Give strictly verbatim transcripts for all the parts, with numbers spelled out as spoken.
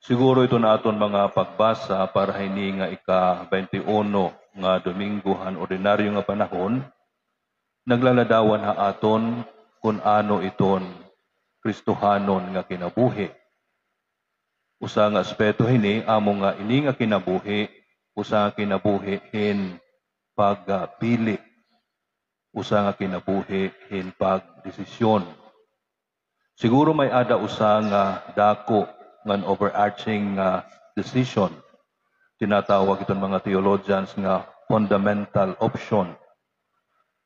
Siguro iton aton mga pagbasa para hini nga ika-twenty-one nga Domingo han ordinaryo nga panahon, naglaladawan ha aton kun ano iton Kristohanon nga kinabuhi. Usa nga aspeto hini amo nga ini nga kinabuhi, usa nga kinabuhi hin pagpili, usa nga kinabuhi hin pagdesisyon. Siguro may-ada usa nga dako ngan overarching nga decision. Tinatawag iton mga theologians nga fundamental option.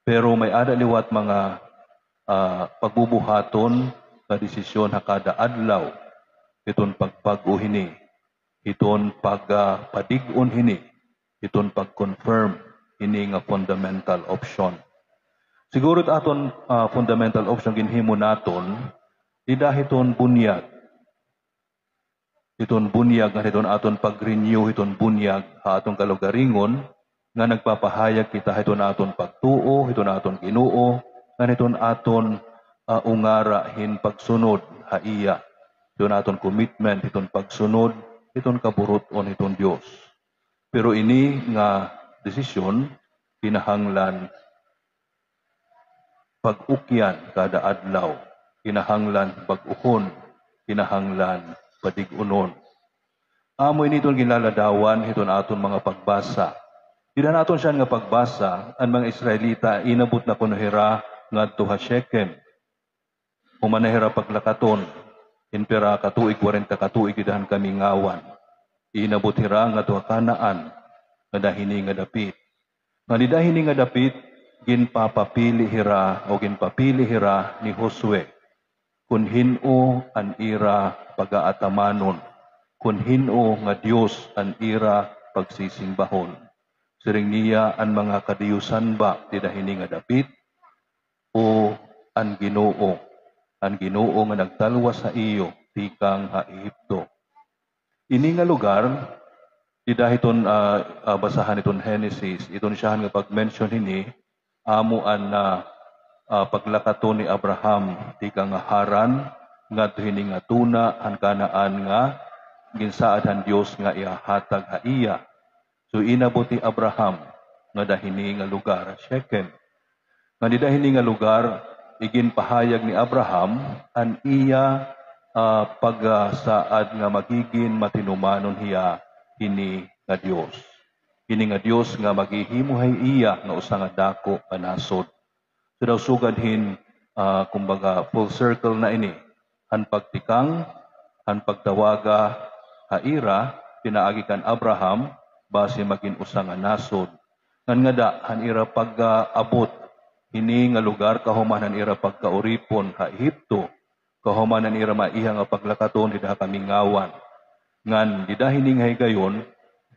Pero may-ada liwat mga, ah, pagbubuhaton nga desisyon ha kada adlaw, hiton pagbag-o hini, hiton pag, ah, padig-on hini, hiton pag-confirm hini nga fundamental option. Siguro it aton, ah, fundamental option ginhimo naton dida hiton bunyag. Hiton bunyag, ngan hiton aton pag-renew hiton bunyag ha aton kalugaringon, nga nagpapahayag kita hiton aton pagtuo hiton aton Ginoo, ngan hiton aton, ah, ungara hin pagsunod ha iya, hiton aton commitment hiton pagsunod hiton kaburut-on hiton Dios. Pero ini nga desisyon, kinahanglan pag-ukyan kada adlaw, kinahanglan bag-ohon, kinahanglan padig-onon. Amo ini iton ginlaladawan hiton aton mga pagbasa. Dida han aton siyan nga pagbasa, an mga Israelita, inabot na kuno hira ngadto ha Shechem. Human na hira paglakaton hin pira ka tuig, kwarenta ka tuig dida han kamingawan. Inabot hira ngadto ha Canaan, ngada hini nga dapit. Ngan dida hini nga dapit, ginpapapili hira o ginpapili hira ni Josue kun hin-o an ira pagaatamanon, kun hin-o nga Dios an ira pagsisingbahon. Siring niya, an mga kadiyusan ba dida hini nga dapit, o an Ginoo, an Ginoo nga nagtalwas ha iyo tikang ha Ehipto? Ini nga lugar, dida hiton, ah, ah, basahan hiton Henesis, iton siyahan nga pag-mention hini, amo an, ah, ah, paglakaton ni Abraham tikang ha Haran ngadto hini nga tuna han Canaan nga ginsaad han Dios nga ihahatag ha iya. So, inabot hi Abraham ngada hini nga lugar, Shechem. Ngan dida hini nga lugar, iginpahayag ni Abraham an iya, ah, pagsaad nga magigin matinumanon hiya hini nga Dios. Hini nga Dios nga maghihimo ha iya nga usa nga dako nga nasod. So daw sugad hin, ah, kumbaga, full circle na ini. Han pagtikang, han pagtawaga ha ira, pinaagi kan Abraham, basi magin usa nga nasod. Ngan ngada, han ira pag-abot hini nga lugar, kahuman han ira pagkauripon ha Ehipto, kahuman han ira maiha nga paglakaton dida ha kamingawan. Ngan dida hini nga higayon,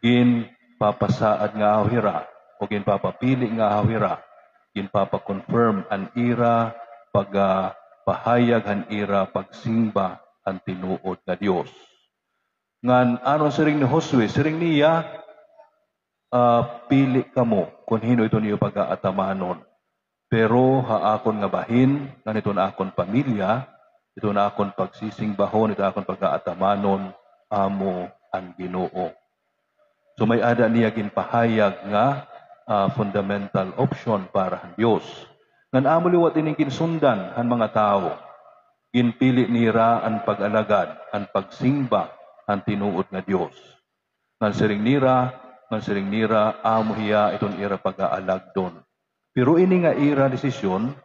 ginpapasaad ngahaw hira, o ginpapapili ngahaw hira, ginpapa-confirm an ira pagpahayag han ira pagsingba han tinuod nga Dios. Ngan ano an siring ni Josue? Siring niya, ah, pili kamo kun hin-o iton iyo pagaatamanon. Pero ha akon nga bahin, ngan hiton akon pamilya, hiton akon pagsisingbahon, hiton akon pagaatamanon, amo an Ginoo. So may-ada niya ginpahayag nga, ah, fundamental option para han Dios. Ngan amo liwat ini ginsundan han mga tawo. Ginpili nira an pag-alagad, an pagsingba han tinuod nga Dios. Ngan siring nira, ngan siring nira, amo hiya iton ira pag-aalagdon. Pero ini nga ira desisyon,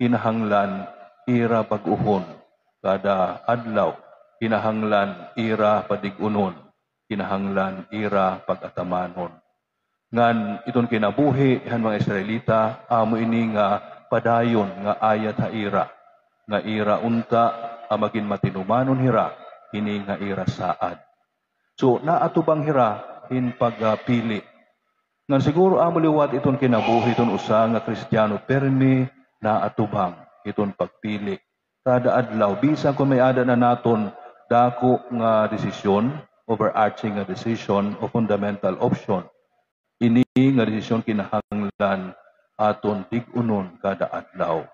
kinahanglan ira bag-ohon kada adlaw, kinahanglan ira padig-unon, kinahanglan ira pag-atamanon. Ngan iton kinabuhi han mga Israelita, amo ini nga padayon nga ayat ha ira, nga ira unta, ah, magin matinumanon hira hini nga ira saad. So, naatubang hira hin pagpili. Ngan siguro amo liwat iton kinabuhi hiton usa nga Kristiyano, pirmi naatubang hiton pagpili. Kada adlaw, bisan kon may-ada na naton dako nga desisyon, overarching nga decision o fundamental option, ini nga desisyon kinahanglan aton tig-unon kada adlaw.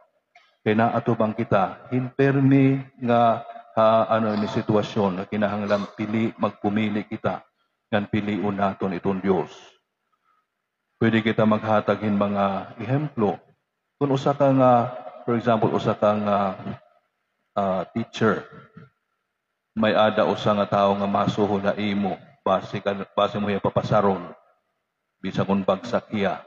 Kay naatubang kita hin pirmi nga ah, ano ini sitwasyon nga kinahanglan pili, magpumili kita ngan pilion naton iton Dios. Pwede kita maghatag hin mga ehemplo. Kon usa ka nga, for example, usa ka nga, ah, teacher, may-ada usa nga tawo nga masuhol ha imo, basi ka, basi mo hiya papasaron, bisan kon bagsak hiya.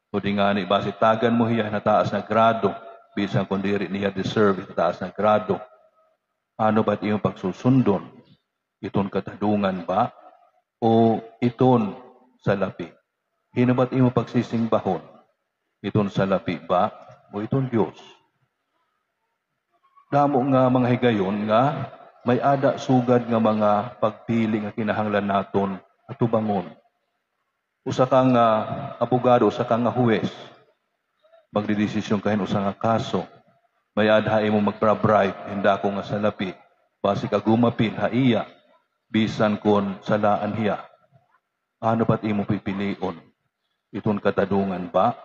O di ngani, basi tagan mo hiya hin taas nga grado, bisan kon diri niya deserve hin taas nga grado. Ano ba it imo pagsusundon? Iton katadongan ba o iton salapi? Hin-o ba it imo pagsisingbahon? Iton salapi ba o iton Dios? Damo nga mga higayon nga may-ada sugad nga mga pagpili nga kinahanglan naton atubangon. Usa ka nga abogado, usa ka nga huwes, magdedesisyon ka hin usa nga kaso. May-ada ha imo magpa-bribe hin dako nga salapi, basi ka gumapil ha iya, bisan kon salaan hiya. Ano ba it imo pipilion? Iton katadongan ba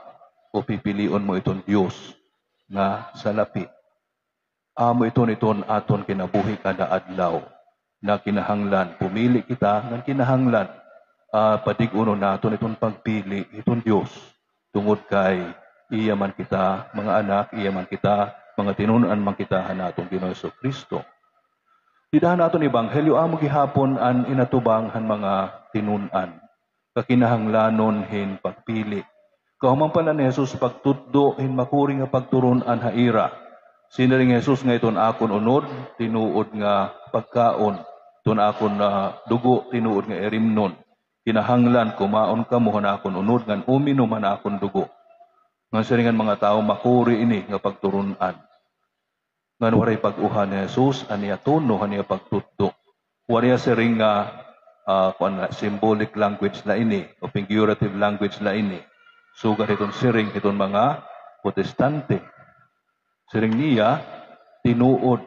o pipilion mo iton Dios nga salapi? Amo iton, iton aton kinabuhi kada adlaw, nga kinahanglan pumili kita, ngan kinahanglan, ah, padig-unon naton iton pagpili hiton Dios, tungod kay iya man kita mga anak, iya man kita, mga tinun-an man kita han aton Ginoong Jesu-Cristo. Dida han aton ebanghelyo, amo gihapon an inatubang han mga tinun-an nga kinahanglanon hin pagpili. Kahuman pa la ni Jesus pagtutdo hin makuri nga pagturun-an ha ira, siniring ni Jesus nga iton akon unod, tinuod nga pagkaon, iton akon, ah, dugo, tinuod nga irimnon. Kinahanglan kumaon kamo han akon unod ngan uminom han akon dugo. Ngan siring han mga tawo, makuri ini nga pagturun-an. Ngan waray pag-uha ni Jesus an iya tono han iya pagtutdo. Waray siring nga, ah, kuan la, symbolic language la ini o figurative language la ini, sugad hiton siring hiton mga Protestante. Siring niya, tinuod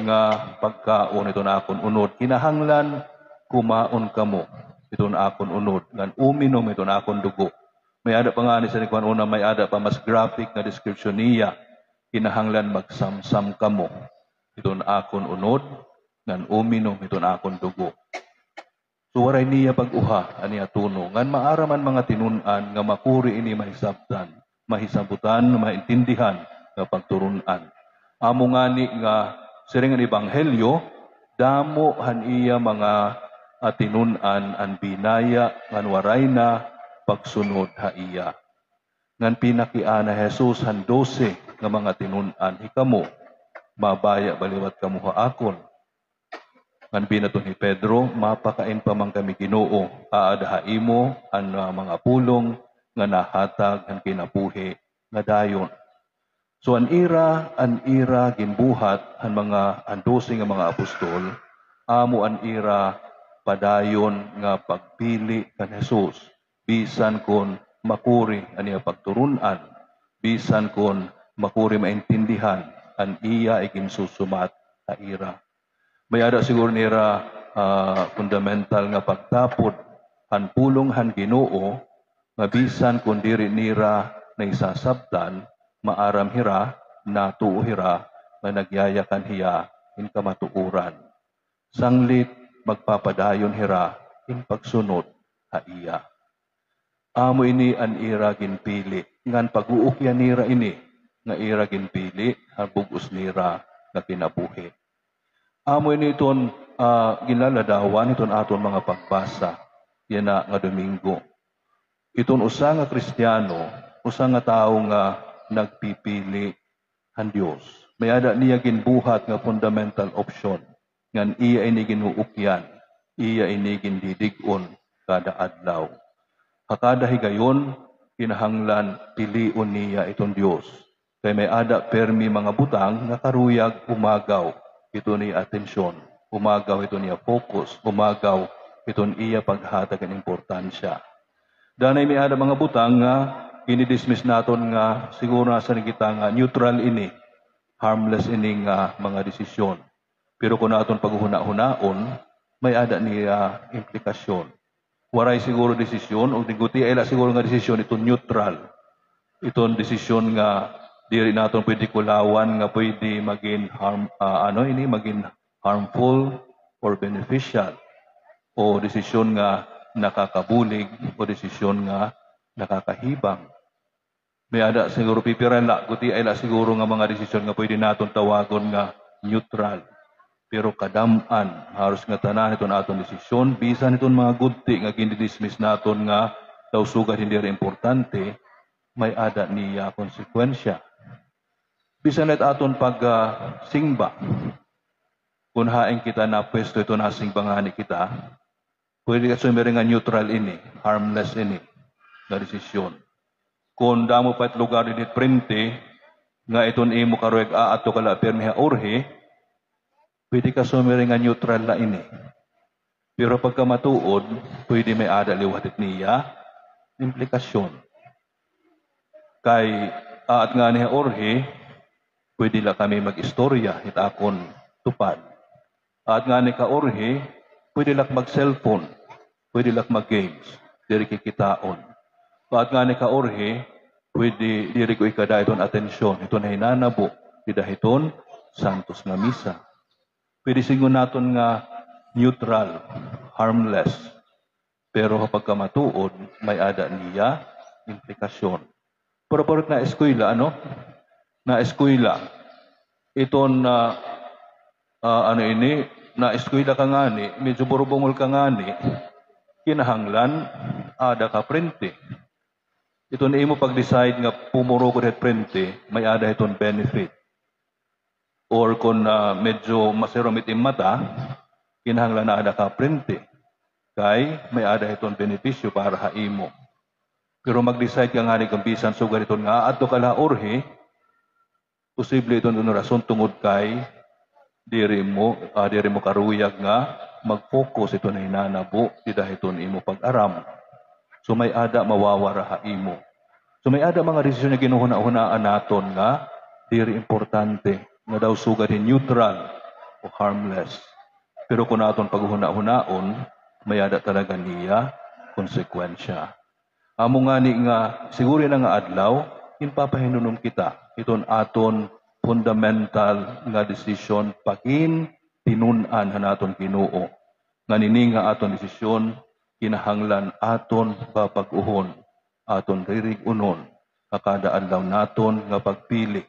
nga pagkaon iton akon unod. Kinahanglan kumaon kamo iton akon unod ngan uminom iton akon dugo. May-ada pa ngani, siring ko han una, may-ada pa mas graphic nga description niya. Kinahanglan magsamsam kamo iton akon unod ngan uminom iton akon dugo. So, waray niya pag-uha an iya tono. Ngan maaram an mga tinun-an nga makuri ini mahisabtan, mahisabutan, maintindihan nga pagturun-an. Amo ngani nga siring an ebanghelyo, damo han iya mga, ah, tinun-an an binaya ngan waray na pagsunod ha iya. Ngan pinakiana hi Jesus han dose nga mga tinun-an, "Hikamo, mabaya ba liwat kamo ha akon?" Ngan binaton hi Pedro, "Mapakain pa man kami, Ginoo, aada ha imo an, ah, mga pulong nga nahatag han kinabuhi nga dayon." So, an ira, an ira ginbuhat han mga, an dose nga mga apostol, amo an ira padayon nga pagpili kan Jesus, bisan kon makuri an iya pagturun-an, bisan kon makuri maintindihan an iya iginsusumat ha ira. May-ada siguro nira, ah, fundamental nga pagtapod han pulong han Ginoo, nga bisan kon diri nira nahisasabtan, maaram hira, natuo hira nga nagyayakan hiya hin kamatuoran. Sanglit magpapadayon hira hin pagsunod ha iya. Amo ini an ira ginpili, ngan pag-uukyan nira ini nga ira ginpili ha bug-os nira nga kinabuhi. Amo ini iton, ah, ginlaladawan hiton aton mga pagbasa yana nga Domingo. Iton usa nga Kristiyano, usa nga tawo nga nagpipili han Dios. May-ada niya ginbuhat nga fundamental option, ngan iya ini gin-uukyan, iya ini gindidig-on kada adlaw. Ha kada higayon, kinahanglan pilion niya iton Dios. Kay may-ada pirmi mga butang nga karuyag umagaw hiton iya atensyon, umagaw hiton iya focus, umagaw hiton iya paghatag hin importansya. Danay may-ada mga butang nga gini-dismiss naton nga siguro nasiring kita nga neutral ini, harmless ini nga mga desisyon. Pero kon aton paghuhunahunaon, may-ada niya implikasyon. Waray siguro desisyon, o di gutiay la siguro nga desisyon iton neutral. Iton desisyon nga diri naton pwede kulawan nga pwede magin harm, ah, ano ini, magin harmful or beneficial, o desisyon nga nakakabulig o desisyon nga nakakahibang. May-ada siguro pipira la, gutiay la siguro nga mga desisyon nga pwede naton tawagon nga neutral. Pero kadam-an, haros ngatanan hiton aton desisyon, bisan hiton mga gudti nga gindidismiss naton nga daw sugad hin diri importante, may-ada niya konsekwensya. Bisan la it aton pag, ah, singba, kon hain kita napwesto, ito nasingba ngani kita, pwede ka sumiring nga neutral ini, harmless ini nga desisyon. Kon damo pa it lugar dinhi it prente, nga iton imo karuyag aadto ka la pirmi ha urhi, pwede ka sumiring nga neutral la ini. Pero pagkamatuod, pwede may-ada liwat it niya implikasyon. Kay aat ngani ha urhi, pwede la kami mag-istorya hit akon tupad. Aat ngani ka urhi, pwede la ak mag-cellphone, pwede la ak mag-games, diri kikitaon. Aat ngani ka urhi, pwede diri ko ikada iton atensyon, iton hinanabo dida hiton santos nga misa. Pwede sidngon naton nga neutral, harmless. Pero ha pagkamatuod, may-ada niya implikasyon. Pero pareho hit naeskwela, ano? Naeskwela. Iton, ah, ah, ano ini, naeskwela ka ngani, medyo burubungol ka ngani, kinahanglan, aada ka prente. Iton imo pag-decide nga pumurugod hit prente, may-ada hiton benefit. Or kon, ah, medyo masirom it im mata, kinahanglan aada ka prente. Kay may-ada hiton benepisyo para ha imo. Pero mag-decide ka ngani kon bisan sugad hiton nga aadto ka la ha urhi, posible iton, iton rason tungod kay diri mo, ah, diri mo karuyag nga mag-focus hiton hinanabo dida hiton imo pag-aram. So may-ada mawawara ha imo. So may-ada mga desisyon nga ginhuhuna-hunaan naton nga diri importante, nga daw sugad hin neutral o harmless. Pero kon aton paghuhunahunaon, may-ada talaga niya konsekwensya. Amo ngani nga siguro yana nga adlaw, ginpapahinumdom kita hiton aton fundamental nga desisyon, pagintinun-an han aton Ginoo, nga nini nga aton desisyon kinahanglan aton babag-ohon, aton ririg-unon ha kada adlaw naton nga pagpili,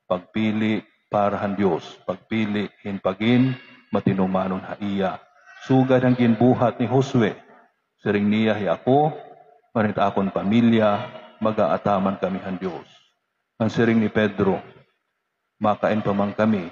pagpili para han Dios, pagpili hin pagin matinumanon ha iya. Sugad han ginbuhat ni Josue, siring niya, "Hi ako, ngan hit akon pamilya, mag-aataman kami han Dios." Ngan siring ni Pedro, "Makain pa man kami,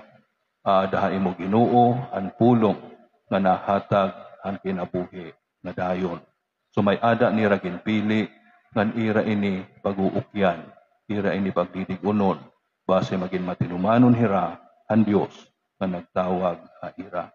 aada ha imo Ginoo an pulong nga nahatag han kinabuhi nga dayon." So may-ada nira ginpili, ngan ira ini pag-uukyan, ira ini pagdidig-unon, basi magin matinumanon hira han Dios nga nagtawag ha ira.